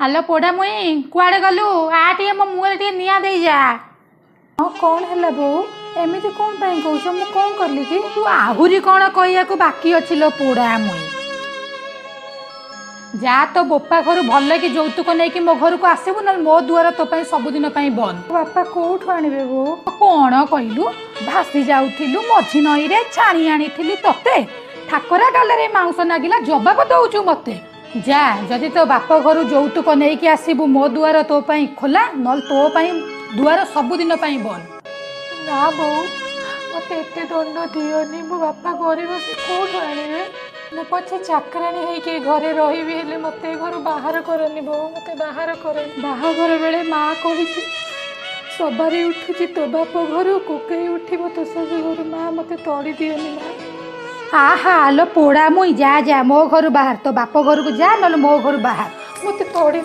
ଆଲୋ ପୋଡ଼ା ମୁଇଁ, କୁଆଡ଼େ ଗଲୁ? ଆ ଟିକେ ମୋ ମୁହଁରେ ଟିକେ ନିଆଁ ଦେଇଯା। ହଁ, କ'ଣ ହେଲା ବୋଉ? ଏମିତି କ'ଣ ପାଇଁ କହୁଛ? ମୁଁ କ'ଣ କଲି କି? ତୁ ଆହୁରି କ'ଣ କହିବାକୁ ବାକି ଅଛି ଲୋ ପୋଡ଼ା ମୁଇଁ? ଯା ତୋ ବୋପା ଘରୁ ଭଲ କି ଯୌତୁକ ନେଇକି ମୋ ଘରକୁ ଆସିବୁ, ନହେଲେ ମୋ ଦୁଆର ତୋ ପାଇଁ ସବୁଦିନ ପାଇଁ ବନ୍ଦ। ବାପା କୋଉଠୁ ଆଣିବେ ବୋଉ? କ'ଣ କହିଲୁ? ଭାସି ଯାଉଥିଲୁ ମଝି ନଈରେ, ଛାଣି ଆଣିଥିଲି ତତେ। ଠାକରା ଗାଲରେ ମାଉଁସ ନାଗିଲା, ଜବାବ ଦଉଛୁ ମତେ? ଯା, ଯଦି ତୋ ବାପ ଘରୁ ଯୌତୁକ ନେଇକି ଆସିବୁ ମୋ ଦୁଆର ତୋ ପାଇଁ ଖୋଲା, ନହେଲେ ତୋ ପାଇଁ ଦୁଆର ସବୁଦିନ ପାଇଁ ବନ୍ଦ। ନା ବୋଉ, ମତେ ଏତେ ଦଣ୍ଡ ଦିଅନି। ମୋ ବାପା ଗରିବ, ସେ କୋଉଠୁ ଆଣିବେ? ମୁଁ ପଛେ ଚାକରାଣୀ ହେଇକି ଏ ଘରେ ରହିବି, ହେଲେ ମୋତେ ଏ ଘରୁ ବାହାର କରନି ବୋଉ, ମୋତେ ବାହାର କରନି। ବାହାଘର ବେଳେ ମା କହିଛି, ସବାରି ଉଠୁଛି ତୋ ବାପ ଘରୁ, କୋକେଇ ଉଠିବ ତୋ ଶାଶୁ ଘରୁ। ମା, ମୋତେ ତଡ଼ି ଦିଅନି ମା। ଆହା ଆଲୋ ପୋଡ଼ା ମୁଇଁ, ଯା ଯା ମୋ ଘରୁ ବାହାର। ତୋ ବାପ ଘରକୁ ଯା, ନହେଲେ ମୋ ଘରୁ ବାହାର। ମୋତେ ତଡ଼ି